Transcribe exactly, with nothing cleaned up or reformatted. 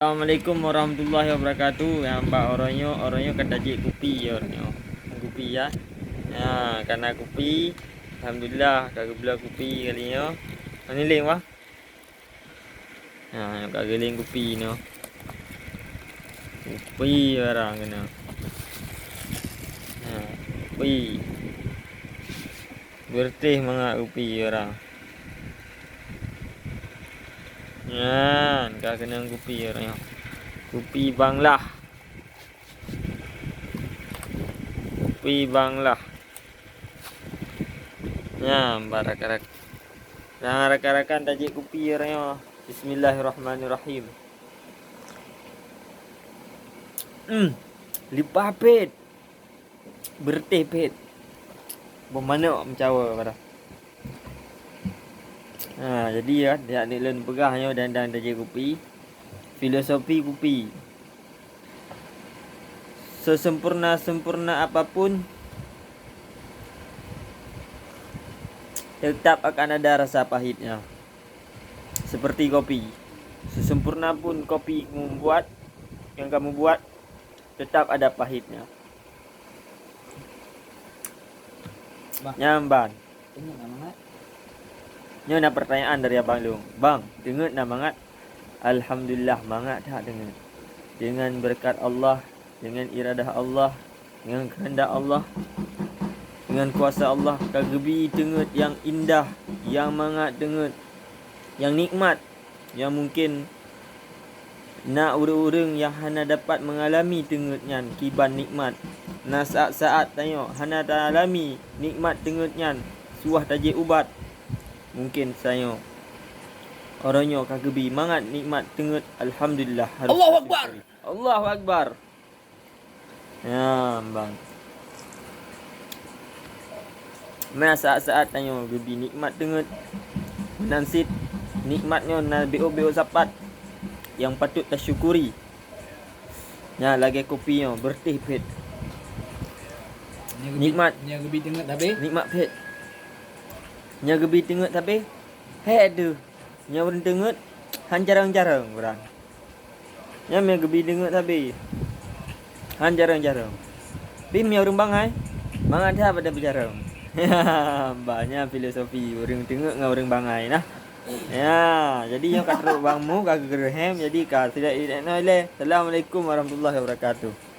Assalamualaikum warahmatullahi wabarakatuh. Nyang bak uroe nyoe, uroe nyoe ka tajép kupi uroe nyoe. Kupi ya. Ya, kana kupi. Alhamdulillah ka geubloe kupi kali nyoe. Meunyang lé wah. Ha, ka geuling kupi nyoe. Kupi barang keunoe. Ha, kupi. Beureutéh mangat kupi barang. Nyan, ka keunong kupi barang nyoe. Kupi Banglah. Kupi Banglah. Nyan, bak rakan-rakan. Nah, rakan-rakan tajép kupi barang nyoe. Bismillahirrahmanirrahim. Hmm, limpah phet. Beureutéh phet. Boh manok meucawa padahai. Ha, jadi ya, jak lôn peugah nyoe dan, dan tajép kupi. Filosofi kupi. Sesempurna-sempurna apapun, tetap akan ada rasa pahitnya. Seperti kopi. Sesempurna pun kopi membuat, yang kamu buat, tetap ada pahitnya. Bah. Nyan ban. Teungeut na mangat. Nyoe na pertanyaan dari abang lôn. Bang, teungeut na mangat? Alhamdulillah, mangat that teungeut. Dengan berkat Allah, dengan iradah Allah, dengan kehendak Allah, dengan kuasa Allah, ka geubi teungeut nyang indah, nyang mangat teungeut, nyang nikmat, nyang mungkin na ureuëng-ureuëng nyang hana dapat mengalami teungeut nyan kiban nikmat. Na saat-saat tanyoe hana taalami nikmat teungeut nyan, suah tajép ubat. Mungkin tanyoe uroe nyoe ka geubi mangat nikmat teungeut, alhamdulillah, harus Allahu Akbar. Bersyukuri. Allahu Akbar. Ya, bang. Na saat-saat tanyoe geubi nikmat teungeut. Meunan cit nikmat nyoe na biôh-biôh sapat nyang patut tasyukuri. Nyan lagée kupi nyoe beureutéh phet. Nyoe geubi, nikmat. Nyoe geubi teungeut tapi? Nikmat phet. Nyoe geubi teungeut tapi? Hé deuh. Nyoe ureuëng teungeut han jarang-jarang urang. Nyan meunyo geubi teungeut sabe. Han jarang-jarang. Tapi meunyo ureuëng bangai, mangat that pada beujarang. Bah, nyan filosofi ureuëng teungeut ngon ureuëng bangai nah. Ya, jadi nyoe ka trok bang mu ka geureuhem, jadi ka sida ilée noe lé. Assalamualaikum warahmatullahi wabarakatuh.